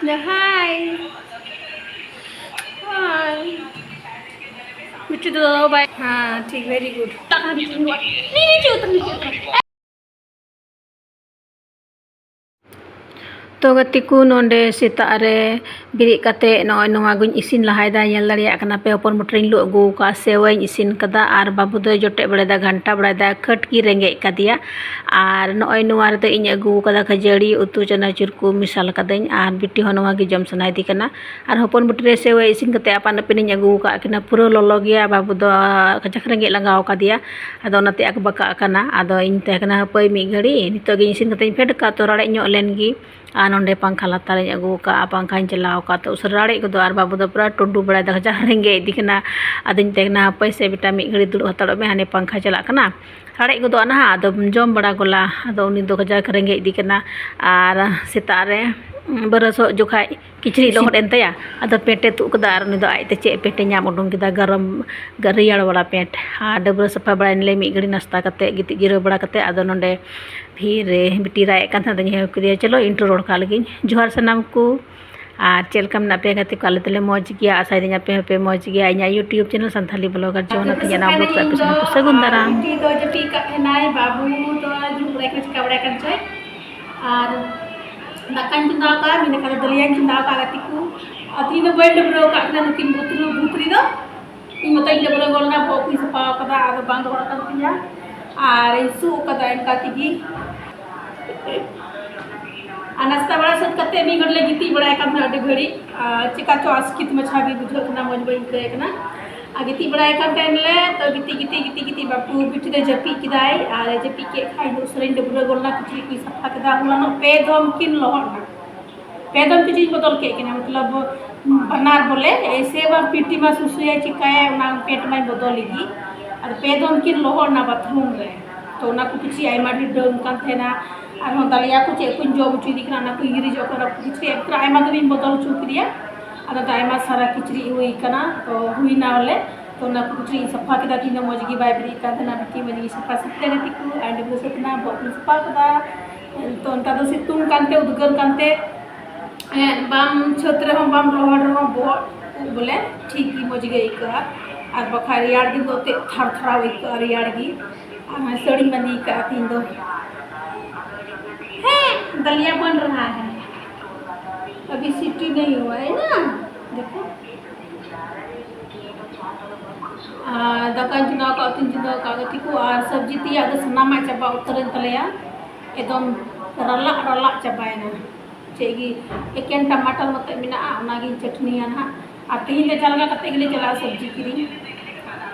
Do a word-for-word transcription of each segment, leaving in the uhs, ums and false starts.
Hi. Hi. ᱢᱤᱴᱷᱩ ᱫᱚ ᱵᱟᱭ, ᱦᱮᱸ, ᱴᱷᱤᱠ, very good. ᱱᱤᱪᱮ ᱩᱛᱟᱹᱨ, ᱱᱤᱪᱮ ᱩᱛᱟᱹᱨ. ᱛᱚ ᱜᱟᱛᱮ ᱠᱚ, ᱱᱚᱰᱮ ᱥᱮᱛᱟᱜ ᱨᱮ ᱵᱮᱨᱮᱫ ᱠᱟᱛᱮ ᱱᱚᱜᱼᱚᱭ ᱱᱚᱣᱟ ᱜᱤᱧ ᱤᱥᱤᱱ ᱞᱟᱦᱟᱭᱮᱫᱟ᱾ ᱧᱮᱞ ᱫᱟᱲᱮᱭᱟᱜ ᱠᱟᱱᱟ ᱯᱮ, ᱦᱚᱯᱚᱱ ᱵᱩᱴᱤ ᱨᱤᱧ ᱞᱩ ᱟᱹᱜᱩ ᱟᱠᱟᱫᱼᱟ, ᱥᱮᱣᱟᱧ ᱤᱥᱤᱱ ᱠᱟᱫᱟ ᱟᱨ ᱵᱟᱹᱵᱩ ᱫᱚᱭ ᱡᱚᱴᱮᱫ ᱵᱟᱲᱟᱭᱮᱫᱟ, ᱜᱷᱟᱱᱴᱟ ᱵᱟᱲᱟᱭᱮᱫᱟ, ᱠᱷᱟᱹᱴ ᱜᱮ ᱨᱮᱸᱜᱮᱡ ᱠᱟᱫᱮᱭᱟ᱾ ᱟᱨ ᱱᱚᱜᱼᱚᱭ ᱱᱚᱣᱟ ᱨᱮᱫᱚ ᱤᱧ ᱟᱹᱜᱩ ᱟᱠᱟᱫᱟ ᱠᱷᱟᱹᱡᱟᱹᱲᱤ, ᱩᱛᱩ, ᱪᱟᱱᱟᱪᱩᱨ ᱠᱚ ᱢᱮᱥᱟᱞ ᱠᱟᱫᱟᱹᱧ ᱟᱨ ᱵᱤᱴᱤ ᱦᱚᱸ ᱱᱚᱣᱟ ᱜᱮ ᱡᱚᱢ ᱥᱟᱱᱟᱭᱮᱫᱮ ᱠᱟᱱᱟ᱾ ᱟᱨ ᱦᱚᱯᱚᱱ ᱵᱩᱴᱤ ᱨᱮ ᱥᱮᱣᱟᱭ ᱤᱥᱤᱱ ᱠᱟᱛᱮ ᱟᱯᱟᱱ ᱟᱹᱯᱤᱱᱤᱧ ᱟᱹᱜᱩ ᱟᱠᱟᱫ ᱠᱤᱱᱟ᱾ ᱯᱩᱨᱟᱹ ᱞᱚᱞᱚ ᱜᱮᱭᱟ, ᱵᱟᱹᱵᱩ ᱫᱚ ᱠᱟᱡᱟᱠ ᱨᱮᱸᱜᱮᱡ ᱞᱟᱜᱟᱣ ᱠᱟᱫᱮᱭᱟ, ᱟᱫᱚ ᱚᱱᱟᱛᱮ ᱟᱠᱵᱟᱠᱟᱜ ᱠᱟᱱᱟ᱾ ᱟᱫᱚ ᱤᱧ ᱛᱟᱦᱮᱸ ᱠᱟᱱᱟ, ᱦᱟᱯᱟᱹᱭ ᱢᱤᱫ ᱜᱷᱟᱹᱲᱤᱡ, ᱱᱤᱛᱚᱜ ᱜᱤᱧ ᱤᱥᱤᱱ ᱠᱟᱛᱮᱧ ᱯᱷᱮᱰ ᱠᱟᱜᱼᱟ, ᱛᱚ ᱨᱟᱲᱮᱡ ᱧᱚᱜ ᱞᱮᱱ ᱜᱮ᱾ ᱟᱨ ᱱᱚᱸᱰᱮ ᱯᱟᱝᱠᱷᱟ ᱞᱟᱛᱟᱨᱤᱧ ᱟᱹᱜᱩ ᱟᱠᱟᱫᱼᱟ, ᱯᱟᱝᱠᱷᱟᱧ ᱪᱟᱞᱟᱣ ᱟᱠᱟᱫ, ᱛᱚ ᱩᱥᱟᱹᱨᱟ ᱨᱟᱲᱮᱡ ᱜᱚᱫᱚᱜ᱾ ᱟᱨ ᱵᱟᱹᱵᱩ ᱫᱚ ᱯᱩᱨᱟᱹ ᱴᱩᱰᱩ ᱵᱟᱲᱟᱭᱮᱫᱟ, ᱠᱟᱡᱟᱠ ᱨᱮᱸᱜᱮᱡ ᱤᱫᱤ ᱠᱟᱱᱟ᱾ ᱟᱫᱚᱧ ᱢᱮᱛᱟᱭ ᱠᱟᱱᱟ, ᱦᱟᱯᱟᱹᱭ ᱥᱮ ᱵᱮᱴᱟ, ᱢᱤᱫ ᱜᱷᱟᱹᱲᱤᱡ ᱫᱩᱲᱩᱵ ᱦᱟᱛᱟᱲᱚᱜ ᱢᱮ, ᱦᱟᱱᱮ ᱯᱟᱝᱠᱷᱟ ᱪᱟᱞᱟᱜ ᱠᱟᱱᱟ, ᱨᱟᱲᱮᱡ ᱜᱚᱫᱚᱜᱼᱟ ᱱᱟᱦᱟᱜ, ᱟᱫᱚᱢ ᱡᱚᱢ ᱵᱟᱲᱟ ᱜᱚᱞᱟ᱾ ᱟᱫᱚ ᱩᱱᱤ ᱫᱚ ᱠᱟᱡᱟᱠ ᱨᱮᱸᱜᱮᱡ ᱤᱫᱤ ᱠᱟᱱᱟ᱾ ᱟᱨ ᱥᱮᱛᱟᱜ ᱨᱮ ᱵᱨᱟᱥᱚᱜ ᱡᱚᱠᱷᱟᱡ ᱠᱤᱪᱨᱤᱡ ᱞᱚᱦᱚᱫ ᱮᱱ ᱛᱟᱭᱟ, ᱟᱫᱚ ᱯᱮᱱᱴᱮ ᱛᱩᱫ ᱠᱮᱫᱟ ᱟᱨ ᱩᱱᱤ ᱫᱚ ᱟᱡᱛᱮ ᱪᱮᱫ ᱯᱮᱱᱴᱮ ᱧᱟᱢ ᱩᱰᱩᱝ ᱠᱮᱫᱟ, ᱜᱚᱨᱚᱢ, ᱨᱮᱭᱟᱲ ᱵᱟᱞᱟ ᱯᱮᱱᱴ᱾ ᱟᱨ ᱰᱟᱹᱵᱽᱨᱟᱹ ᱥᱟᱯᱷᱟ ᱵᱟᱲᱟᱭᱮᱱᱟᱞᱮ ᱢᱤᱫ ᱜᱷᱟᱹᱲᱤ ᱱᱟᱥᱛᱟ ᱠᱟᱛᱮ, ᱜᱤᱛᱤᱡ ᱡᱤᱨᱟᱹᱣ ᱵᱟᱲᱟ ᱠᱟᱛᱮ, ᱟᱫᱚ ᱱᱚᱰᱮ ᱯᱷᱤᱨ ᱵᱤᱴᱤ ᱨᱟᱜ ᱮᱫ ᱠᱟᱱ ᱛᱟᱦᱮᱸ, ᱟᱫᱚᱧ ᱦᱮᱣ ᱠᱮᱫᱮᱭᱟ, ᱪᱚᱞᱚ intro ᱨᱚᱲ ᱠᱟᱜ ᱞᱮᱜᱤᱧ᱾ ᱡᱚᱦᱟᱨ ᱥᱟᱱᱟᱢ ᱠᱚ, ᱟᱨ ᱪᱮᱫ ᱞᱮᱠᱟ ᱢᱮᱱᱟᱜ ᱯᱮᱭᱟ ᱜᱟᱛᱮ ᱠᱚ? ᱟᱞᱮ ᱫᱚᱞᱮ ᱢᱚᱡᱽ ᱜᱮᱭᱟ, ᱟᱥᱟᱭᱮᱫᱟᱹᱧ ᱟᱯᱮ ᱦᱚᱸᱯᱮ ᱢᱚᱡᱽ ᱜᱮᱭᱟ᱾ ᱤᱧᱟᱹᱜ YouTube channel ᱥᱟᱱᱛᱷᱟᱞᱤ blogger ᱡᱚᱦᱚᱨ ᱟᱯᱮ ᱥᱟᱱᱟᱢ ᱠᱚ ᱥᱟᱹᱜᱩᱱ ᱫᱟᱨᱟᱢ᱾ ᱵᱤᱴᱤ ᱫᱚ ᱡᱟᱹᱯᱤᱫ ᱠᱟᱜ ᱛᱟᱦᱮᱱᱟᱭ, ᱵᱟᱹᱵᱩ ᱫᱚ ᱫᱩᱲᱩᱵ ᱵᱟᱲᱟᱭ ᱠᱟᱱᱟ, ᱪᱤᱠᱟ ᱵᱟᱲᱟᱭ ᱠᱟᱱ ᱪᱚᱭ᱾ ᱟᱨ ᱫᱟᱠᱟᱧ ᱪᱚᱸᱫᱟ ᱟᱠᱟᱫᱼᱟ, ᱢᱤᱫ ᱱᱟᱠᱷᱟ ᱫᱚ ᱫᱟᱹᱞᱭᱟᱹᱧ ᱪᱚᱸᱫᱟ ᱟᱠᱟᱫᱼᱟ ᱜᱟᱛᱮ ᱠᱚ᱾ ᱟᱨ ᱛᱤᱦᱤᱧ ᱫᱚ ᱵᱟᱹᱧ ᱰᱟᱹᱵᱽᱨᱟᱹ ᱟᱠᱟᱫ ᱠᱤᱱᱟ ᱱᱩᱠᱤᱱ ᱵᱩᱛᱨᱩ ᱵᱩᱛᱨᱤ ᱫᱚ᱾ ᱤᱧ ᱢᱚᱛᱚᱧ ᱰᱟᱹᱵᱽᱨᱟᱹ ᱜᱚᱫ ᱮᱱᱟ, ᱵᱚᱦᱚᱜ ᱠᱚᱧ ᱥᱟᱯᱷᱟ ᱟᱠᱟᱫᱟ, ᱟᱫᱚ ᱵᱟᱝ ᱨᱚᱦᱚᱲ ᱟᱠᱟᱱ ᱛᱤᱧᱟ᱾ ᱟᱨ ᱤᱧ ᱥᱩᱜ ᱟᱠᱟᱫᱟ ᱤᱱᱠᱟ ᱛᱮᱜᱮ᱾ ᱟᱨ ᱱᱟᱥᱛᱟ ᱵᱟᱲᱟ ᱥᱟᱹᱛ ᱠᱟᱛᱮ ᱢᱤᱫ ᱜᱷᱟᱹᱲᱤᱡ ᱞᱮ ᱜᱤᱛᱤᱡ ᱵᱟᱲᱟᱭ ᱠᱟᱱ ᱛᱟᱦᱮᱱᱟ ᱟᱹᱰᱤ ᱜᱷᱟᱹᱲᱤᱡ᱾ ᱟᱨ ᱪᱮᱠᱟ ᱪᱚ ᱟᱥᱠᱮᱛ ᱢᱟᱪᱷᱟ ᱜᱮ ᱵᱩᱡᱷᱟᱹᱜ ᱠᱟᱱᱟ, ᱢᱚᱡᱽ ᱵᱟᱹᱧ ᱟᱹᱭᱠᱟᱹᱣ ᱠᱟᱱᱟ᱾ ᱟᱨ ᱜᱤᱛᱤᱡ ᱵᱟᱲᱟᱭ ᱠᱟᱱ ᱛᱟᱦᱮᱱ ᱞᱮ, ᱛᱚ ᱜᱤᱛᱤᱡ, ᱜᱤᱛᱤᱡ, ᱜᱤᱛᱤᱡ, ᱜᱤᱛᱤᱡ, ᱵᱟᱹᱵᱩ ᱵᱤᱴᱤ ᱫᱚᱭ ᱡᱟᱹᱯᱤᱫ ᱠᱮᱫᱟᱭ᱾ ᱟᱨ ᱡᱟᱹᱯᱤᱫ ᱠᱮᱫ ᱠᱷᱟᱡ ᱤᱧ ᱫᱚ ᱩᱥᱟᱹᱨᱟᱧ ᱰᱟᱹᱵᱽᱨᱟᱹ ᱜᱚᱫ ᱮᱱᱟ, ᱠᱤᱪᱨᱤᱡ ᱠᱚᱧ ᱥᱟᱯᱷᱟ ᱠᱮᱫᱟ᱾ ᱦᱚᱞᱟᱱᱚᱜ ᱯᱮ ᱫᱚᱢ ᱠᱤᱱ ᱞᱚᱦᱚᱫ ᱮᱱᱟ᱾ ᱯᱮ ᱫᱚᱢ ᱠᱤᱪᱨᱤᱡ ᱤᱧ ᱵᱚᱫᱚᱞ ᱠᱮᱫ ᱠᱤᱱᱟ, ᱢᱚᱛᱞᱚᱵ ᱵᱟᱱᱟᱨ ᱵᱚᱞᱮ, ᱮᱭᱥᱮ ᱵᱟᱝ ᱯᱤᱴᱤ ᱢᱟ ᱥᱩᱥᱩᱭᱟᱭ ᱪᱤᱠᱟᱭᱟᱭ, ᱚᱱᱟ ᱯᱮᱱᱴ ᱢᱟᱧ ᱵᱚᱫᱚᱞ ᱞᱟᱹᱜᱤᱫ᱾ ᱟᱫᱚ ᱯᱮ ᱫᱚᱢ ᱠᱤᱱ ᱞᱚᱦᱚᱫ ᱮᱱᱟ ᱵᱟᱛᱷᱨᱩᱢ ᱨᱮ᱾ ᱛᱚ ᱚᱱᱟ ᱠᱚ ᱠᱤᱪᱨᱤᱡ ᱟᱭᱢᱟ ᱰᱷᱮᱨ ᱰᱟᱹᱝ ᱠᱟᱱ ᱛᱟᱦᱮᱱᱟ, ᱟᱨᱦᱚᱸ ᱫᱟᱞᱤᱭᱟ ᱠᱚ ᱪᱮᱫ ᱠᱚᱧ ᱡᱚᱢ ᱦᱚᱪᱚᱭᱮᱫᱮ ᱠᱟᱱᱟ, ᱚᱱᱟ ᱠᱚ ᱦᱤᱨᱤᱡᱚᱜ ᱠᱟᱱᱟ᱾ ᱚᱱᱟ ᱠᱚ ᱠᱤᱪᱨᱤᱡ ᱮᱠᱛᱨᱟ ᱟᱭᱢᱟ ᱫᱚᱢᱤᱧ ᱵᱚᱫᱚᱞ ᱦᱚᱪᱚ ᱠᱮᱫᱮᱭᱟ᱾ ᱟᱫᱚ ᱫᱚ ᱟᱭᱢᱟ ᱥᱟᱨᱟ ᱠᱤᱪᱨᱤᱡ ᱦᱩᱭ ᱠᱟᱱᱟ, ᱛᱚ ᱦᱩᱭᱱᱟ ᱵᱚᱞᱮ᱾ ᱛᱚ ᱚᱱᱟ ᱠᱚ ᱠᱤᱪᱨᱤᱡ ᱤᱧ ᱥᱟᱯᱷᱟ ᱠᱮᱫᱟ, ᱛᱤᱦᱤᱧ ᱫᱚ ᱢᱚᱡᱽ ᱜᱮ ᱵᱟᱭ ᱵᱮᱨᱮᱫ ᱠᱟᱱ ᱛᱟᱦᱮᱱᱟ᱾ ᱵᱤᱴᱤ ᱢᱚᱡᱽ ᱜᱮ ᱥᱟᱯᱷᱟ ᱥᱟᱹᱛ ᱠᱮᱫᱟ, ᱜᱟᱛᱮ ᱠᱚ, ᱟᱨ ᱰᱟᱹᱵᱽᱨᱟᱹ ᱥᱟᱹᱛ ᱮᱱᱟ, ᱵᱚᱦᱚᱜ ᱠᱚᱧ ᱥᱟᱯᱷᱟ ᱠᱮᱫᱟ᱾ ᱛᱚ ᱱᱮᱛᱟᱨ ᱫᱚ ᱥᱤᱛᱩᱝ ᱠᱟᱱᱛᱮ, ᱩᱫᱽᱜᱟᱹᱨ ᱠᱟᱱᱛᱮ, ᱦᱮᱸ, ᱵᱟᱢ ᱪᱷᱟᱹᱛ ᱨᱮᱦᱚᱸ ᱵᱟᱢ ᱨᱚᱦᱚᱲ ᱨᱮᱦᱚᱸ ᱵᱚᱦᱚᱜ ᱩᱵ ᱵᱚᱞᱮ ᱴᱷᱤᱠ ᱜᱮ, ᱢᱚᱡᱽ ᱜᱮ ᱟᱹᱭᱠᱟᱹᱜᱼᱟ᱾ ᱟᱨ ᱵᱟᱠᱷᱟᱡ ᱨᱮᱭᱟᱲ ᱫᱤᱱ ᱫᱚ ᱮᱱᱛᱮᱫ ᱛᱷᱟᱨ ᱛᱷᱟᱨᱟᱣ ᱟᱹᱭᱠᱟᱹᱜᱼᱟ ᱨᱮᱭᱟᱲ ᱜᱮ᱾ ᱟᱨ ᱱᱚᱜᱼᱚᱭ ᱥᱟᱹᱲᱤᱧ ᱵᱟᱸᱫᱮ ᱟᱠᱟᱫᱼᱟ ᱛᱤᱦᱤᱧ ᱫᱚ᱾ ᱦᱮᱸ, ᱫᱟᱞᱤᱭᱟ ᱵᱚᱱ ᱨᱟᱦᱟ ᱦᱮᱸ, ᱟᱹᱵᱷᱤ ᱥᱤᱴᱤ ᱱᱟᱦᱤ ᱦᱩᱣᱟ ᱦᱮ ᱱᱟ, ᱫᱮᱠᱷᱳ᱾ ᱟᱨ ᱫᱟᱠᱟᱧ ᱪᱚᱸᱫᱟ ᱟᱠᱟᱫ, ᱩᱛᱩᱧ ᱪᱚᱸᱫᱟ ᱟᱠᱟᱫ ᱜᱟᱛᱮ ᱠᱚ, ᱟᱨ ᱥᱚᱵᱽᱡᱤ ᱛᱮᱭᱟᱜ ᱫᱚ ᱥᱟᱱᱟᱢᱟᱜ ᱪᱟᱵᱟ ᱩᱛᱟᱹᱨᱮᱱ ᱛᱟᱞᱮᱭᱟ, ᱮᱠᱫᱚᱢ ᱨᱟᱞᱟᱜ ᱨᱟᱞᱟᱜ ᱪᱟᱵᱟᱭᱮᱱᱟ᱾ ᱪᱮᱫ ᱜᱮ ᱮᱠᱮᱱ ᱴᱟᱢᱟᱴᱟᱨ ᱢᱚᱛᱚ ᱢᱮᱱᱟᱜᱼᱟ, ᱚᱱᱟᱜᱤᱧ ᱪᱟᱹᱴᱱᱤᱭᱟ ᱱᱟᱦᱟᱜ᱾ ᱟᱨ ᱛᱮᱦᱮᱧ ᱫᱚ ᱡᱟᱦᱟᱸ ᱞᱮᱠᱟ ᱠᱟᱛᱮ ᱜᱮᱞᱮ ᱪᱟᱞᱟᱜᱼᱟ ᱥᱚᱵᱽᱡᱤ ᱠᱤᱨᱤᱧ᱾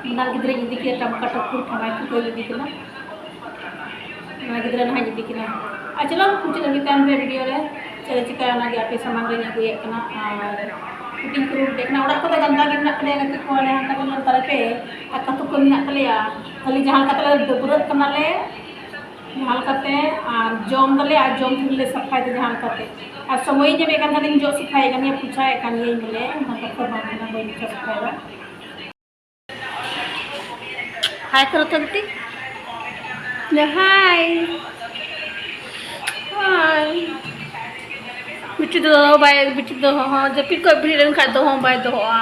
ᱵᱟᱱᱟᱨ ᱜᱤᱫᱽᱨᱟᱹᱧ ᱤᱫᱤ ᱠᱮᱫᱟ, ᱴᱟᱢᱟᱴᱟᱨ ᱠᱚ ᱴᱷᱟᱢᱟᱭ ᱠᱚ ᱤᱫᱤ ᱠᱮᱫᱟ᱾ ᱚᱱᱟ ᱜᱤᱫᱽᱨᱟᱹ ᱱᱟᱦᱟᱜ ᱤᱧ ᱤᱫᱤ ᱠᱤᱱᱟ᱾ ᱟᱨ ᱪᱚᱞᱚ, ᱢᱩᱪᱟᱹᱫ ᱦᱟᱹᱵᱤᱡ ᱛᱟᱦᱮᱱ ᱯᱮ ᱵᱷᱤᱰᱤᱭᱳ ᱨᱮ᱾ ᱪᱮᱫ ᱞᱮ ᱪᱤᱠᱟᱹᱭᱟ ᱚᱱᱟᱜᱮ ᱟᱯᱮ ᱥᱟᱢᱟᱝ ᱨᱮᱧ ᱟᱹᱜᱩᱭᱮᱫ ᱠᱟᱱᱟ᱾ ᱟᱨ ᱠᱩᱴᱤᱧ ᱠᱩᱨᱩᱢᱩᱴᱩᱭᱮᱫ ᱠᱟᱱᱟ᱾ ᱚᱲᱟᱜ ᱠᱚᱫᱚ ᱜᱟᱱᱫᱟ ᱜᱮ ᱢᱮᱱᱟᱜ ᱛᱟᱞᱮᱭᱟ, ᱜᱟᱛᱮ ᱠᱚ ᱦᱟᱱᱮ ᱦᱟᱱᱠᱟ ᱠᱚ ᱧᱮᱞ ᱛᱟᱞᱮ ᱯᱮ᱾ ᱟᱨ ᱠᱟᱹᱴᱩᱵ ᱠᱚ ᱢᱮᱱᱟᱜ ᱛᱟᱞᱮᱭᱟ᱾ ᱠᱷᱟᱹᱞᱤ ᱡᱟᱦᱟᱸ ᱞᱮᱠᱟ ᱛᱮᱞᱮ ᱰᱟᱹᱵᱽᱨᱟᱹᱜ ᱠᱟᱱᱟᱞᱮ, ᱡᱟᱦᱟᱸ ᱞᱮᱠᱟᱛᱮ, ᱟᱨ ᱡᱚᱢ ᱫᱟᱞᱮ, ᱟᱨ ᱡᱚᱢ ᱛᱮᱞᱮ ᱥᱟᱯᱷᱟᱭ ᱫᱟ ᱡᱟᱦᱟᱸ ᱞᱮᱠᱟᱛᱮ᱾ ᱟᱨ ᱥᱚᱢᱚᱭᱤᱧ ᱧᱟᱢᱮᱫ ᱠᱟᱱ ᱠᱷᱟᱱᱤᱧ ᱡᱚᱜ ᱥᱟᱯᱷᱟᱭᱮᱫ ᱠᱟᱱ ᱜᱤᱭᱟᱹᱧ ᱵᱚᱞᱮ, ᱚᱱᱟ ᱠᱟᱛᱷᱟ ᱵᱟᱝ ᱠᱟᱱᱟ, ᱵᱟᱹᱧ ᱡᱚᱜ ᱥᱟᱯᱷᱟᱭᱮᱫᱟ᱾ ᱦᱟᱭ ᱠᱚᱨᱚ ᱛᱚ ᱵᱤᱴᱤ᱾ ᱦᱟᱭ᱾ ᱦᱟᱭ᱾ ᱵᱤᱴᱤ ᱫᱚ ᱵᱟᱭ, ᱵᱤᱴᱤ ᱫᱚ ᱦᱚᱸ ᱡᱟᱹᱯᱤᱫ ᱠᱷᱚᱡ ᱵᱮᱨᱮᱫ ᱞᱮᱱᱠᱷᱟᱡ ᱫᱚᱦᱚ ᱦᱚᱸ ᱵᱟᱭ ᱫᱚᱦᱚᱜᱼᱟ᱾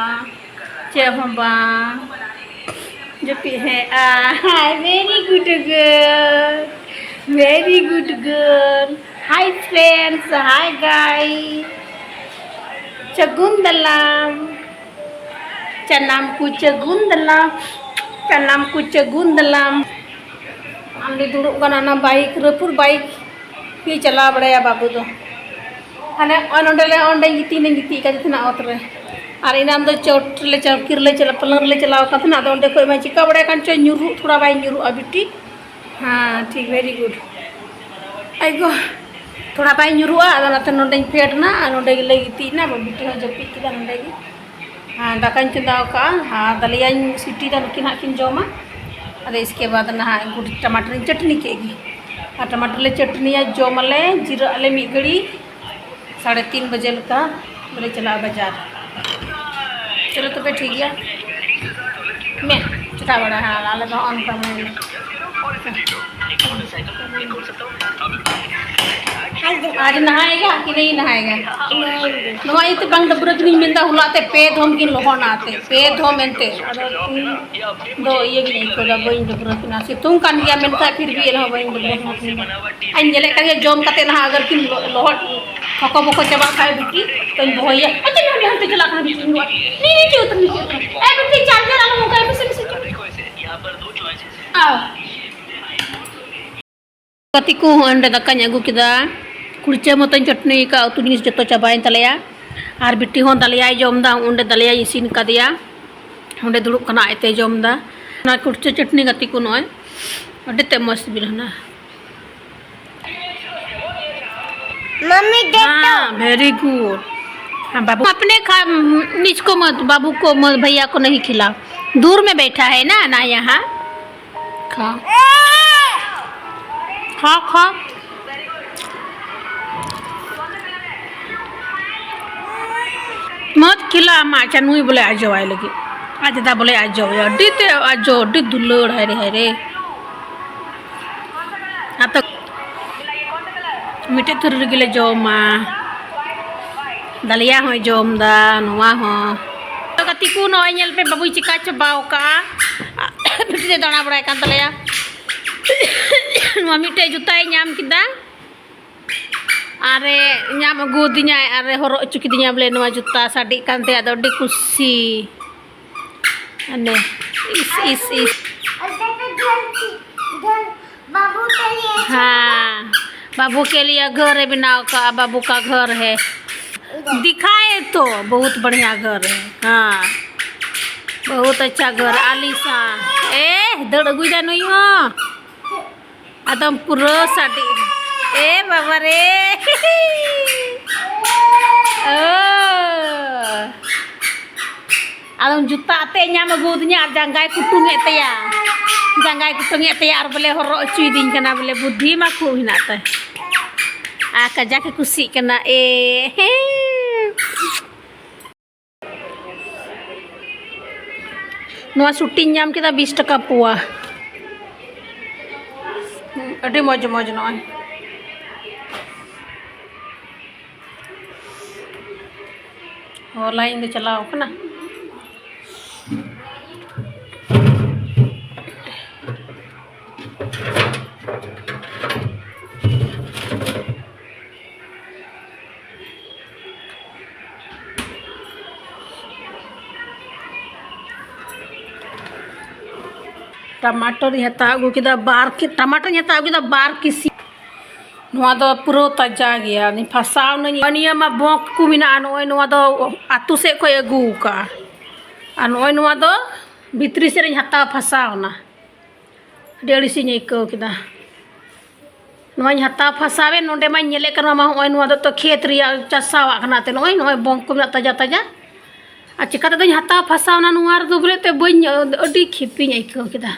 ᱪᱮᱫ ᱦᱚᱸ ᱵᱟᱝ᱾ ᱡᱟᱹᱯᱤᱫ ᱦᱮᱡ ᱟᱭ᱾ Hi, very good girl. Very good girl. Hi friends. Hi guys. ᱪᱟᱹᱜᱩᱱ ᱫᱟᱞᱟᱢ᱾ ᱪᱟᱱᱟᱢ ᱠᱚ ᱪᱟᱹᱜᱩᱱ ᱫᱟᱞᱟᱢ, ᱪᱟᱱᱟᱢ ᱠᱚ ᱪᱟᱹᱜᱩᱱ ᱫᱟᱞᱟᱢ᱾ ᱟᱢ ᱫᱚ ᱫᱩᱲᱩᱵ ᱠᱟᱱᱟ ᱚᱱᱟ ᱵᱟᱭᱤᱠ, ᱨᱟᱹᱯᱩᱫ ᱵᱟᱭᱤᱠ ᱜᱮ ᱪᱟᱞᱟᱣ ᱵᱟᱲᱟᱭᱟ ᱵᱟᱹᱵᱩ ᱫᱚ᱾ ᱦᱟᱱᱮ ᱱᱚᱜᱼᱚᱭ ᱱᱚᱸᱰᱮ ᱞᱮ, ᱚᱸᱰᱮ ᱜᱤᱛᱤᱡ ᱞᱮ ᱜᱤᱛᱤᱡ ᱠᱟᱱ ᱛᱟᱦᱮᱱᱟ ᱚᱛ ᱨᱮ᱾ ᱟᱨ ᱮᱱᱟᱱ ᱫᱚ ᱪᱚᱴ ᱨᱮᱞᱮ, ᱪᱟᱹᱣᱠᱤ ᱨᱮᱞᱮ ᱪᱟᱞᱟᱣ, ᱯᱟᱞᱚᱝ ᱨᱮᱞᱮ ᱪᱟᱞᱟᱣ ᱟᱠᱟᱱ ᱛᱟᱦᱮᱱᱟ᱾ ᱟᱫᱚ ᱚᱸᱰᱮ ᱠᱷᱚᱡ ᱢᱟ ᱪᱤᱠᱟ ᱵᱟᱲᱟᱭ ᱠᱟᱱ ᱪᱚ, ᱧᱩᱨᱩᱜ ᱛᱷᱚᱲᱟ ᱵᱟᱭ ᱧᱩᱨᱩᱜᱼᱟ ᱵᱤᱴᱤ? ᱦᱮᱸ, ᱴᱷᱤᱠ, very good᱾ ᱟᱭ ᱜᱚ, ᱛᱷᱚᱲᱟ ᱵᱟᱭ ᱧᱩᱨᱩᱜᱼᱟ, ᱟᱫᱚ ᱚᱱᱟᱛᱮ ᱱᱚᱸᱰᱮᱧ ᱯᱷᱮᱰ ᱮᱱᱟ ᱟᱨ ᱱᱚᱸᱰᱮ ᱜᱮᱞᱮ ᱜᱤᱛᱤᱡ ᱮᱱᱟ᱾ ᱵᱤᱴᱤ ᱦᱚᱸ ᱡᱟᱹᱯᱤᱫ ᱠᱮᱫᱟ ᱱᱚᱸᱰᱮ ᱜᱮ᱾ ᱟᱨ ᱫᱟᱠᱟᱧ ᱪᱚᱸᱫᱟ ᱟᱠᱟᱫᱼᱟ ᱟᱨ ᱫᱟᱞᱤᱭᱟᱧ ᱥᱤᱴᱤ ᱫᱟ, ᱱᱩᱠᱤᱱ ᱦᱟᱸᱜ ᱠᱤᱱ ᱡᱚᱢᱟ᱾ ᱟᱫᱚ ᱤᱥᱠᱮ ᱵᱟᱫᱽ ᱱᱟᱦᱟᱜ ᱜᱩᱰ ᱴᱟᱢᱟᱴᱟᱨᱤᱧ ᱪᱟᱹᱴᱱᱤ ᱠᱮᱫ ᱜᱮ᱾ ᱟᱨ ᱴᱟᱢᱟᱴᱟᱨ ᱞᱮ ᱪᱟᱹᱴᱱᱤᱭᱟ, ᱡᱚᱢᱟᱞᱮ, ᱡᱤᱨᱟᱹᱜ ᱟᱞᱮ ᱢᱤᱫ ᱜᱷᱟᱹᱲᱤ᱾ ᱥᱟᱲᱮ ᱛᱤᱱ ᱵᱟᱡᱮ ᱞᱮᱠᱟ ᱫᱚᱞᱮ ᱪᱟᱞᱟᱜᱼᱟ ᱵᱟᱡᱟᱨ᱾ ᱪᱚᱞᱚ ᱛᱚᱵᱮ ᱴᱷᱤᱠ ᱜᱮᱭᱟ᱾ ᱢᱮ, ᱪᱮᱠᱟ ᱵᱟᱲᱟ ᱦᱮᱸ, ᱟᱞᱮ ᱫᱚ ᱦᱚᱸᱜᱼᱚ ᱱᱚᱝᱠᱟ ᱢᱟᱱᱮ᱾ आज नहाएगा कि नहीं नहाएगा? ᱱᱚᱣᱟ ᱤᱭᱟᱹᱛᱮ ᱵᱟᱝ ᱰᱟᱹᱵᱽᱨᱟᱹ ᱠᱤᱱᱤᱧ ᱢᱮᱱᱫᱟ, ᱦᱚᱞᱟ ᱛᱮ ᱯᱮ ᱫᱷᱚᱢ ᱠᱤᱱ ᱞᱚᱦᱚᱫ ᱱᱟ ᱛᱮ, ᱯᱮ ᱫᱷᱚᱢ ᱮᱱᱛᱮ᱾ ᱟᱫᱚ ᱛᱤᱦᱤᱧ ᱫᱚ ᱤᱭᱟᱹ ᱜᱤᱧ ᱟᱹᱭᱠᱟᱹᱣᱫᱟ, ᱵᱟᱹᱧ ᱰᱟᱹᱵᱽᱨᱟᱹ ᱠᱤᱱᱟ᱾ ᱥᱤᱛᱩᱝ ᱠᱟᱱ ᱜᱮᱭᱟ, ᱢᱮᱱᱠᱷᱟᱱ ᱯᱷᱤᱨ ᱵᱷᱤ ᱮᱱᱦᱚᱸ ᱵᱟᱹᱧ ᱰᱟᱹᱵᱽᱨᱟᱹ ᱠᱤᱱᱟ᱾ ᱟᱧ ᱧᱮᱞᱮᱫ ᱠᱟᱱ ᱜᱮᱭᱟ, ᱡᱚᱢ ᱠᱟᱛᱮ ᱱᱟᱦᱟᱜ ᱟᱜᱟᱨ ᱠᱤᱱ ᱞᱚ-, ᱞᱚᱦᱚᱫ ᱠᱷᱚᱠᱚ ᱵᱚᱠᱚ ᱪᱟᱵᱟᱜ ᱠᱷᱟᱡ ᱵᱤᱴᱤ, ᱛᱚᱧ ᱦᱚᱦᱚᱭᱟ, "ᱟᱪᱪᱷᱟ, ᱱᱚᱰᱮ ᱦᱟᱱᱛᱮ ᱪᱟᱞᱟᱜ ᱠᱟᱱᱟ ᱵᱤᱴᱤ, ᱱᱚᱣᱟ ᱱᱤᱪᱮ ᱩᱛᱟᱹᱨ, ᱱᱤᱪᱮ ᱩᱛᱟᱹᱨ᱾ ᱮ ᱵᱤᱴᱤ, ᱪᱟᱨᱡᱟᱨ ᱟᱞᱚᱢ ᱚᱱᱠᱟᱭᱟ, ᱵᱮᱥᱮ, ᱵᱮᱥᱮ, ᱪᱩᱯ᱾ ᱟᱣ᱾ ᱜᱟᱛᱮ ᱠᱚ ᱦᱚᱸ ᱚᱸᱰᱮ ᱫᱟᱠᱟᱧ ᱟᱹᱜᱩ ᱠᱮᱫᱟ, ᱠᱩᱲᱪᱟᱹ ᱢᱚᱛᱚᱧ ᱪᱟᱹᱴᱱᱤ ᱟᱠᱟᱫ, ᱩᱛᱩ ᱡᱤᱱᱤᱥ ᱡᱚᱛᱚ ᱪᱟᱵᱟᱭᱮᱱ ᱛᱟᱞᱮᱭᱟ᱾ ᱟᱨ ᱵᱤᱴᱤ ᱦᱚᱸ ᱫᱟᱞᱮᱭᱟᱭ ᱡᱚᱢ ᱫᱟ, ᱚᱸᱰᱮ ᱫᱟᱞᱮᱭᱟᱭ ᱤᱥᱤᱱ ᱠᱟᱫᱮᱭᱟ, ᱚᱸᱰᱮ ᱫᱩᱲᱩᱵ ᱠᱟᱱᱟ, ᱟᱡᱛᱮᱭ ᱡᱚᱢ ᱫᱟ᱾ ᱚᱱᱟ ᱠᱩᱲᱪᱟᱹ ᱪᱟᱹᱴᱱᱤ ᱜᱟᱛᱮ ᱠᱚ ᱱᱚᱜᱼᱚᱭ ᱟᱹᱰᱤ ᱛᱮᱫ ᱢᱚᱡᱽ ᱥᱤᱵᱤᱞ ᱠᱟᱱᱟ᱾ मम्मी, देख तो। हाँ, very good। हाँ, बाबू अपने खा, इसको मत, बाबू को मत, भैया को नहीं खिलाओ। दूर में बैठा है ना, ना यहाँ। खा, खा, खा। ᱢᱚᱡᱽ ᱠᱷᱮᱞᱟ ᱟᱢᱟᱜ ᱪᱟᱹᱱᱩᱭ ᱵᱚᱞᱮ ᱟᱡᱚᱣᱟᱭ ᱞᱟᱹᱜᱤᱫ᱾ ᱟᱡ ᱫᱟᱫᱟ ᱵᱚᱞᱮ ᱟᱡᱚᱣᱟᱭᱟ᱾ ᱟᱹᱰᱤ ᱛᱮ ᱟᱡᱚ, ᱟᱹᱰᱤ ᱫᱩᱞᱟᱹᱲ, ᱦᱟᱭ ᱨᱮ, ᱦᱟᱭ ᱨᱮ᱾ ᱟᱫᱚ ᱢᱤᱫᱴᱮᱡ ᱛᱷᱟᱹᱨᱤ ᱨᱮᱜᱮ ᱞᱮ ᱡᱚᱢᱟ᱾ ᱫᱟᱞᱤᱭᱟ ᱦᱚᱸᱭ ᱡᱚᱢ ᱫᱟ, ᱱᱚᱣᱟ ᱦᱚᱸ᱾ ᱜᱟᱛᱮ ᱠᱚ, ᱱᱚᱜᱼᱚᱭ ᱧᱮᱞ ᱯᱮ, ᱵᱟᱹᱵᱩᱭ ᱪᱤᱠᱟ ᱪᱟᱵᱟᱣ ᱠᱟᱜᱼᱟ᱾ ᱵᱷᱤᱛᱨᱤ ᱨᱮ ᱫᱟᱬᱟ ᱵᱟᱲᱟᱭ ᱠᱟᱱ ᱛᱟᱞᱮᱭᱟ᱾ ᱱᱚᱣᱟ ᱢᱤᱫᱴᱮᱡ ᱡᱩᱛᱟᱭ ᱧᱟᱢ ᱠᱮᱫᱟ᱾ ᱟᱨᱮ ᱧᱟᱢ ᱟᱹᱜᱩ ᱟᱹᱫᱤᱧᱟᱭ, ᱟᱨᱮ ᱦᱚᱨᱚᱜ ᱦᱚᱪᱚ ᱠᱤᱫᱤᱧᱟ ᱵᱚᱞᱮ, ᱱᱚᱣᱟ ᱡᱩᱛᱟ ᱥᱟᱰᱮᱜ ᱠᱟᱱ ᱛᱟᱭᱟ, ᱟᱫᱚ ᱟᱹᱰᱤ ᱠᱩᱥᱤ᱾ ᱟᱱᱮ, ᱤᱥ, ᱤᱥ, ᱤᱥ᱾ हाँ, बाबू के लिए घर है, बनाओ का, बाबू का घर है। दिखाए तो, बहुत बढ़िया घर है। हाँ, बहुत अच्छा घर, आलीशान। ए, ᱫᱟᱹᱲ ᱟᱹᱜᱩᱭᱮᱫᱟ ᱱᱩᱭ ᱦᱚᱸ᱾ ᱟᱫᱚᱢ ᱯᱩᱨᱟᱹ ᱥᱟᱰᱮ᱾ ᱮ ᱵᱟᱵᱟ ᱨᱮ᱾ ᱚ᱾ ᱟᱫᱚᱢ ᱡᱩᱛᱟ ᱟᱛᱮ ᱧᱟᱢ ᱟᱹᱜᱩ ᱟᱹᱫᱤᱧᱟ ᱟᱨ ᱡᱟᱸᱜᱟᱭ ᱠᱩᱴᱩᱝᱮᱫ ᱛᱟᱭᱟ᱾ ᱡᱟᱸᱜᱟᱭ ᱠᱩᱴᱩᱝᱮᱫ ᱛᱟᱭᱟ ᱟᱨ ᱵᱚᱞᱮ ᱦᱚᱨᱚᱜ ᱦᱚᱪᱚᱭᱮᱫᱤᱧ ᱠᱟᱱᱟ ᱵᱚᱞᱮ, ᱵᱩᱫᱽᱫᱷᱤ ᱢᱟ ᱠᱷᱩᱵ ᱦᱮᱱᱟᱜ ᱛᱟᱭ᱾ ᱟᱨ ᱠᱟᱡᱟᱠ ᱮ ᱠᱩᱥᱤᱜ ᱠᱟᱱᱟ᱾ ᱮ ᱦᱮᱸ᱾ ᱱᱚᱣᱟ ᱥᱩᱴᱤᱧ ᱧᱟᱢ ᱠᱮᱫᱟ ᱵᱤᱥ ᱴᱟᱠᱟ ᱯᱳᱣᱟ᱾ ᱟᱹᱰᱤ ᱢᱚᱡᱽ ᱢᱚᱡᱽ ᱱᱚᱜᱼᱚᱭ᱾ ᱚ, ᱞᱟᱭᱤᱱ ᱫᱚ ᱪᱟᱞᱟᱣ ᱠᱟᱱᱟ᱾ ᱴᱟᱢᱟᱴᱳᱨᱤᱧ ᱦᱟᱛᱟᱣ ᱟᱹᱜᱩ ᱠᱮᱫᱟ ᱵᱟᱨ ᱠᱤ-, ᱴᱟᱢᱟᱴᱳᱨᱤᱧ ᱦᱟᱛᱟᱣ ᱟᱹᱜᱩ ᱠᱮᱫᱟ ᱵᱟᱨ ᱠᱤᱥᱤ᱾ ᱱᱚᱣᱟ ᱫᱚ ᱯᱩᱨᱟᱹ ᱛᱟᱡᱟ ᱜᱮᱭᱟ᱾ ᱱᱤᱭᱟᱹ ᱯᱷᱟᱥᱟᱣ ᱱᱟᱹᱧ᱾ ᱱᱤᱭᱟᱹ ᱢᱟ ᱵᱚᱸᱠ ᱠᱚ ᱢᱮᱱᱟᱜᱼᱟ᱾ ᱱᱚᱜᱼᱚᱭ ᱱᱚᱣᱟ ᱫᱚ ᱟᱹᱛᱩ ᱥᱮᱫ ᱠᱷᱚᱱ ᱟᱹᱜᱩ ᱟᱠᱟᱫᱼᱟ᱾ ᱟᱨ ᱱᱚᱜᱼᱚᱭ ᱱᱚᱣᱟ ᱫᱚ ᱵᱷᱤᱛᱨᱤ ᱥᱮᱫ ᱨᱤᱧ ᱦᱟᱛᱟᱣ ᱯᱷᱟᱥᱟᱣ ᱱᱟ᱾ ᱟᱹᱰᱤ ᱟᱹᱲᱤᱥᱤᱧ ᱟᱹᱭᱠᱟᱹᱣ ᱠᱮᱫᱟ᱾ ᱱᱚᱣᱟᱧ ᱦᱟᱛᱟᱣ ᱯᱷᱟᱥᱟᱣᱮᱱ, ᱱᱚᱰᱮ ᱢᱟᱧ ᱧᱮᱞᱮᱫ ᱠᱟᱱ, ᱱᱚᱣᱟ ᱢᱟ ᱦᱚᱸᱜᱼᱚᱭ ᱱᱚᱣᱟ ᱫᱚ ᱛᱚ ᱠᱷᱮᱛ ᱨᱮᱭᱟᱜ ᱪᱟᱥᱟᱣᱟᱜ ᱠᱟᱱᱟ ᱛᱮ, ᱱᱚᱜᱼᱚᱭ, ᱱᱚᱜᱼᱚᱭ ᱵᱚᱸᱠ ᱠᱚ ᱢᱮᱱᱟᱜ ᱛᱟᱡᱟ ᱛᱟᱡᱟ᱾ ᱟᱨ ᱪᱤᱠᱟᱹ ᱛᱮᱫᱚᱧ ᱦᱟᱛᱟᱣ ᱯᱷᱟᱥᱟᱣᱱᱟ ᱱᱚᱣᱟ ᱨᱮᱫᱚ ᱵᱚᱞᱮ ᱛᱮ ᱵᱟᱹᱧ, ᱟᱹᱰᱤ ᱠᱷᱤᱯᱤᱧ ᱟᱹᱭᱠᱟᱹᱣ ᱠᱮᱫᱟ᱾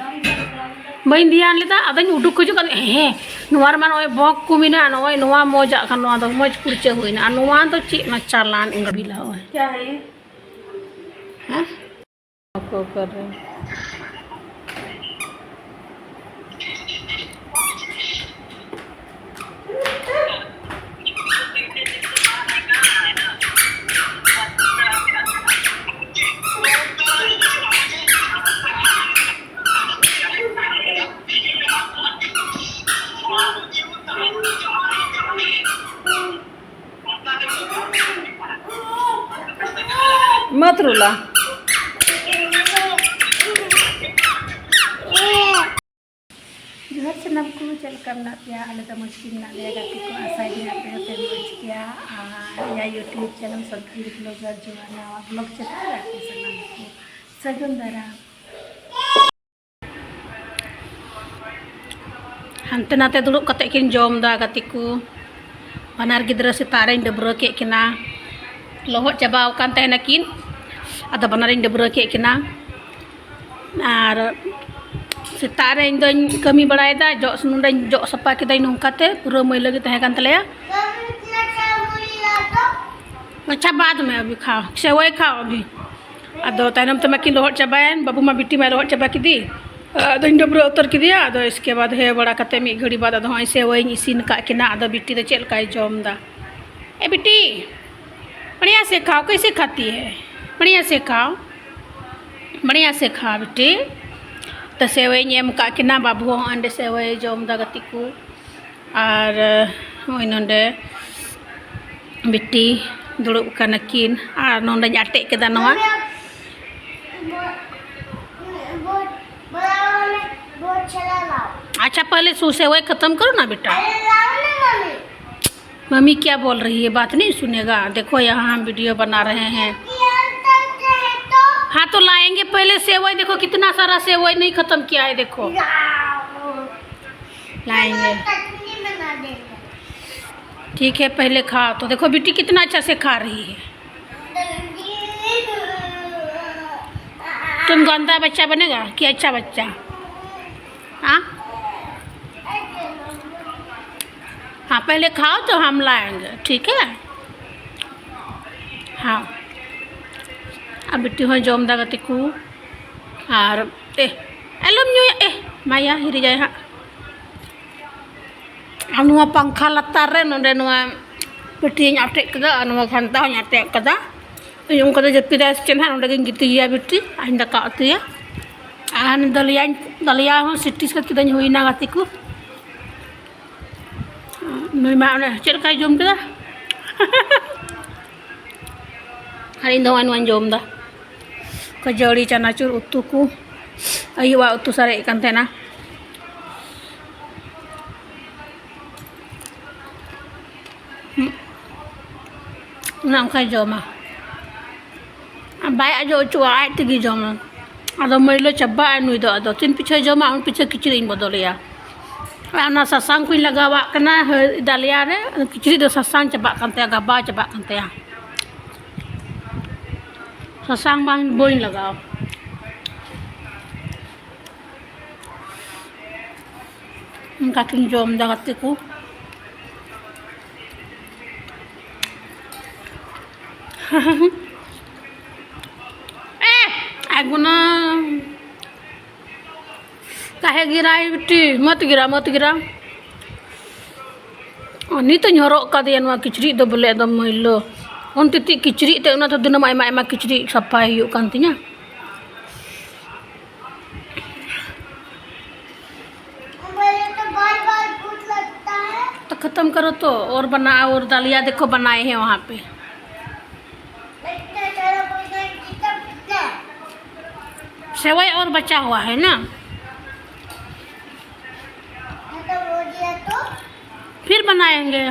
ᱵᱟᱹᱧ ᱫᱷᱮᱭᱟᱱ ᱞᱮᱫᱟ, ᱟᱫᱚᱧ ᱩᱰᱩᱠ ᱦᱤᱡᱩᱜ ᱠᱟᱱ, ᱦᱮᱸ, ᱱᱚᱣᱟ ᱨᱮᱢᱟ ᱱᱚᱜᱼᱚᱭ ᱵᱚᱸᱠ ᱠᱚ ᱢᱮᱱᱟᱜᱼᱟ, ᱱᱚᱜᱼᱚᱭ ᱱᱚᱣᱟ ᱢᱚᱡᱟᱜ ᱠᱟᱱ, ᱱᱚᱣᱟ ᱫᱚ ᱢᱚᱡᱽ ᱠᱩᱲᱪᱟᱹ ᱦᱩᱭᱱᱟ᱾ ᱟᱨ ᱱᱚᱣᱟ ᱫᱚ ᱪᱮᱫ ᱚᱱᱟ ᱪᱟᱞᱟᱱ ᱤᱧ ᱵᱤᱞᱟ ᱦᱚᱸᱜᱼᱚᱭ᱾ क्या है ये? ᱦᱮᱸ? ᱚᱠᱟ ᱚᱠᱟᱨᱮ? ᱢᱟᱛᱨᱩᱞᱟ᱾ ᱡᱚᱦᱟᱨ ᱥᱟᱱᱟᱢ ᱠᱚ, ᱪᱮᱫ ᱞᱮᱠᱟ ᱢᱮᱱᱟᱜ ᱯᱮᱭᱟ? ᱟᱞᱮ ᱫᱚ ᱢᱚᱡᱽ ᱜᱮ ᱢᱮᱱᱟᱜ ᱞᱮᱭᱟ ᱜᱟᱛᱮ ᱠᱚ, ᱟᱥᱟᱭ ᱫᱤᱧ ᱟᱯᱮ ᱦᱚᱸᱯᱮ ᱢᱚᱡᱽ ᱜᱮᱭᱟ᱾ ᱟᱨ ᱤᱧᱟᱹᱜ YouTube channel ᱥᱟᱱᱛᱟᱲᱤ vlogger ᱡᱚᱦᱟᱨ ᱱᱟᱣᱟ vlog ᱪᱮᱛᱟᱱ ᱨᱮ ᱟᱯᱮ ᱥᱟᱱᱟᱢ ᱠᱚ ᱥᱟᱹᱜᱩᱱ ᱫᱟᱨᱟᱢ᱾ ᱦᱟᱱᱛᱮ ᱱᱟᱛᱮ ᱫᱩᱲᱩᱵ ᱠᱟᱛᱮ ᱠᱤᱱ ᱡᱚᱢ ᱫᱟ ᱜᱟᱛᱮ ᱠᱚ᱾ ᱵᱟᱱᱟᱨ ᱜᱤᱫᱽᱨᱟᱹ ᱥᱮᱛᱟᱜ ᱨᱮᱧ ᱰᱟᱹᱵᱽᱨᱟᱹ ᱠᱮᱫ ᱠᱤᱱᱟ, ᱞᱚᱦᱚᱫ ᱪᱟᱵᱟᱣ ᱟᱠᱟᱱ ᱛᱟᱦᱮᱱᱟᱠᱤᱱ, ᱟᱫᱚ ᱵᱟᱱᱟᱨᱤᱧ ᱰᱟᱹᱵᱽᱨᱟᱹ ᱠᱮᱫ ᱠᱤᱱᱟ᱾ ᱟᱨ ᱥᱮᱛᱟᱜ ᱨᱮ ᱤᱧ ᱫᱚᱧ ᱠᱟᱹᱢᱤ ᱵᱟᱲᱟᱭᱮᱫᱟ, ᱡᱚᱜ ᱱᱚᱸᱰᱮᱧ ᱡᱚᱜ ᱥᱟᱯᱷᱟ ᱠᱮᱫᱟᱧ ᱱᱚᱝᱠᱟᱛᱮ, ᱯᱩᱨᱟᱹ ᱢᱟᱹᱭᱞᱟᱹ ᱜᱮ ᱛᱟᱦᱮᱸ ᱠᱟᱱ ᱛᱟᱞᱮᱭᱟ᱾ ᱟᱪᱪᱷᱟ, ᱵᱟᱫᱽ ᱢᱮ, ᱟᱹᱵᱷᱤ ᱠᱷᱟᱣ, ᱥᱮᱣᱟᱭ ᱠᱷᱟᱣ ᱟᱹᱵᱷᱤ᱾ ᱟᱫᱚ ᱛᱟᱭᱱᱚᱢ ᱛᱮᱢᱟ ᱠᱤᱱ ᱞᱚᱦᱚᱫ ᱪᱟᱵᱟᱭᱮᱱ, ᱵᱟᱹᱵᱩ ᱢᱟ ᱵᱤᱴᱤ ᱢᱟᱭ ᱞᱚᱦᱚᱫ ᱪᱟᱵᱟ ᱠᱮᱫᱮ᱾ ᱟᱫᱚᱧ ᱰᱟᱹᱵᱽᱨᱟᱹ ᱩᱛᱟᱹᱨ ᱠᱮᱫᱮᱭᱟ᱾ ᱟᱫᱚ ᱤᱥᱠᱮ ᱵᱟᱫᱽ ᱦᱮᱡ ᱵᱟᱲᱟ ᱠᱟᱛᱮ ᱢᱤᱫ ᱜᱷᱟᱹᱲᱤ ᱵᱟᱫᱽ ᱟᱫᱚ ᱦᱚᱸᱜᱼᱚᱭ ᱥᱮᱣᱟᱭᱤᱧ ᱤᱥᱤᱱ ᱟᱠᱟᱫ ᱠᱤᱱᱟ᱾ ᱟᱫᱚ ᱵᱤᱴᱤ ᱫᱚ ᱪᱮᱫ ᱞᱮᱠᱟᱭ ᱡᱚᱢ ᱫᱟ? ᱮ ᱵᱤᱴᱤ, बढ़िया से खाओ। कैसे खाती है? बढ़िया से खाओ, बढ़िया से खाओ बेटी। तो सेवई ᱧ ᱮᱢ ᱠᱟᱜ ᱠᱤᱱᱟ, ᱵᱟᱹᱵᱩ ᱦᱚᱸ ᱚᱸᱰᱮ ᱥᱮᱣᱟᱭ ᱡᱚᱢ ᱫᱟ ᱜᱟᱛᱮ ᱠᱚ᱾ ᱟᱨ ᱱᱚᱜᱼᱚᱭ ᱱᱚᱰᱮ ᱵᱤᱴᱤ ᱫᱩᱲᱩᱵ ᱠᱟᱱᱟ ᱠᱤᱱ᱾ ᱟᱨ ᱱᱚᱰᱮᱧ ᱟᱴᱮᱫ ᱠᱮᱫᱟ ᱱᱚᱣᱟ᱾ अच्छा, पहले सु-, सेवई खत्म करो ना बेटा। मम्मी क्या बोल रही है, बात नहीं सुनेगा। देखो, यहाँ हम वीडियो बना रहे हैं। हाँ, तो लाएंगे पहले सेवई। देखो, कितना सारा सेवई नहीं खत्म किया है, देखो। लाएंगे। ठीक है, पहले खाओ। तो देखो, बिट्टी कितना अच्छा से खा रही है। तुम गंदा बच्चा बनेगा कि अच्छा बच्चा? हाँ, हाँ, पहले खाओ तो हम लाएंगे, ठीक है? हाँ, ᱟᱨ ᱵᱤᱴᱤ ᱦᱚᱸᱭ ᱡᱚᱢ ᱫᱟ ᱜᱟᱛᱮ ᱠᱚ᱾ ᱟᱨ ᱮ, ᱟᱞᱚᱢ ᱧᱩᱭᱟ, ᱮ, ᱢᱟᱭᱟ, ᱦᱤᱨᱤᱡᱟᱭ ᱦᱟᱸᱜ᱾ ᱟᱨ ᱱᱚᱣᱟ ᱯᱟᱝᱠᱷᱟ ᱞᱟᱛᱟᱨ ᱨᱮ ᱱᱚᱰᱮ ᱱᱚᱣᱟ ᱯᱟᱹᱴᱭᱟᱹᱧ ᱟᱴᱮᱫ ᱠᱟᱫᱟ ᱟᱨ ᱱᱚᱣᱟ ᱜᱷᱟᱱᱴᱟ ᱦᱚᱸᱧ ᱟᱴᱮᱫ ᱠᱟᱫᱟ᱾ ᱤᱧ ᱚᱱᱠᱟ ᱫᱚ ᱡᱟᱹᱯᱤᱫᱟᱭ ᱥᱮ ᱪᱮᱫ ᱦᱟᱸᱜ, ᱱᱚᱰᱮ ᱜᱤᱧ ᱜᱤᱛᱤᱡᱮᱭᱟ ᱵᱤᱴᱤ, ᱟᱨᱤᱧ ᱫᱟᱠᱟ ᱩᱛᱩᱭᱟ᱾ ᱟᱨ ᱫᱟᱞᱤᱭᱟᱧ, ᱫᱟᱞᱤᱭᱟ ᱦᱚᱸ ᱥᱤᱴᱤ ᱥᱮᱫ ᱠᱤᱫᱟᱹᱧ, ᱦᱩᱭᱱᱟ ᱜᱟᱛᱮ ᱠᱚ᱾ ᱱᱩᱭ ᱢᱟ ᱚᱱᱮ ᱪᱮᱫ ᱞᱮᱠᱟᱭ ᱡᱚᱢ ᱠᱮᱫᱟ᱾ ᱟᱨ ᱤᱧ ᱫᱚ ᱱᱚᱜᱼᱚᱭ ᱱᱚᱣᱟᱧ ᱡᱚᱢ ᱮᱫᱟ, ᱠᱷᱟᱹᱡᱟᱹᱲᱤ, ᱪᱟᱱᱟᱪᱩᱨ ᱩᱛᱩ ᱠᱚ᱾ ᱟᱹᱭᱩᱵᱟᱜ ᱩᱛᱩ ᱥᱟᱨᱮᱡ ᱠᱟᱱ ᱛᱟᱦᱮᱱᱟ᱾ ᱦᱩᱸ᱾ ᱚᱱᱮ ᱚᱱᱠᱟᱭ ᱡᱚᱢᱟ᱾ ᱟᱨ ᱵᱟᱭ ᱟᱡᱚ ᱦᱚᱪᱚᱣᱟᱜᱼᱟ, ᱟᱡ ᱛᱮᱜᱮ ᱡᱚᱢᱟ᱾ ᱟᱫᱚ ᱢᱟᱹᱭᱞᱟᱹ ᱪᱟᱵᱟᱜᱼᱟ ᱱᱩᱭ ᱫᱚ, ᱟᱫᱚ ᱛᱤᱱ ᱯᱤᱪᱷᱟᱹᱭ ᱡᱚᱢᱟ, ᱩᱱ ᱯᱤᱪᱷᱟᱹ ᱠᱤᱪᱨᱤᱡ ᱤᱧ ᱵᱚᱫᱚᱞᱮᱭᱟ᱾ ᱟᱨ ᱚᱱᱟ ᱥᱟᱥᱟᱝ ᱠᱚᱧ ᱞᱟᱜᱟᱣᱟᱜ ᱠᱟᱱᱟ, ᱦᱟᱹ-, ᱫᱟᱞᱤᱭᱟ ᱨᱮ, ᱠᱤᱪᱨᱤᱡ ᱫᱚ ᱥᱟᱥᱟᱝ ᱪᱟᱵᱟᱜ ᱠᱟᱱ ᱛᱟᱭᱟ, ᱜᱟᱵᱟ ᱪᱟᱵᱟᱜ ᱠᱟᱱ ᱛᱟᱭᱟ᱾ ᱥᱟᱥᱟᱝ ᱵᱟᱝ, ᱵᱟᱹᱧ ᱞᱟᱜᱟᱣ᱾ ᱚᱱᱠᱟ ᱠᱤᱱ ᱡᱚᱢ ᱮᱫᱟ ᱜᱟᱛᱮ ᱠᱚ᱾ ए, आगुना। काहे गिराई बिट्टी? मत गिरा, मत गिरा। ᱱᱤᱛᱚᱧ ᱦᱚᱨᱚᱜ ᱠᱟᱫᱮᱭᱟ ᱱᱚᱣᱟ ᱠᱤᱪᱨᱤᱡ ᱫᱚ ᱵᱚᱞᱮ ᱮᱠᱫᱚᱢ ᱢᱟᱹᱭᱞᱟᱹ᱾ ᱚᱱᱛᱮ ᱛᱤ ᱠᱤᱪᱨᱤᱡ ᱛᱮ ᱚᱱᱟ ᱫᱚ ᱫᱤᱱᱟᱹᱢ ᱟᱭᱢᱟ ᱟᱭᱢᱟ ᱠᱤᱪᱨᱤᱡ ᱥᱟᱯᱷᱟᱭ ᱦᱩᱭᱩᱜ ᱠᱟᱱ ᱛᱤᱧᱟᱹ᱾ मेरे तो बार बार भूख लगता है। तो खत्म करो तो, और बना, और दलिया देखो बनाए हैं वहाँ पे। इतना सारा भोजन कितना कितना है? सेवई और बचा हुआ है ना, खत्म हो गया तो फिर बनाएंगे।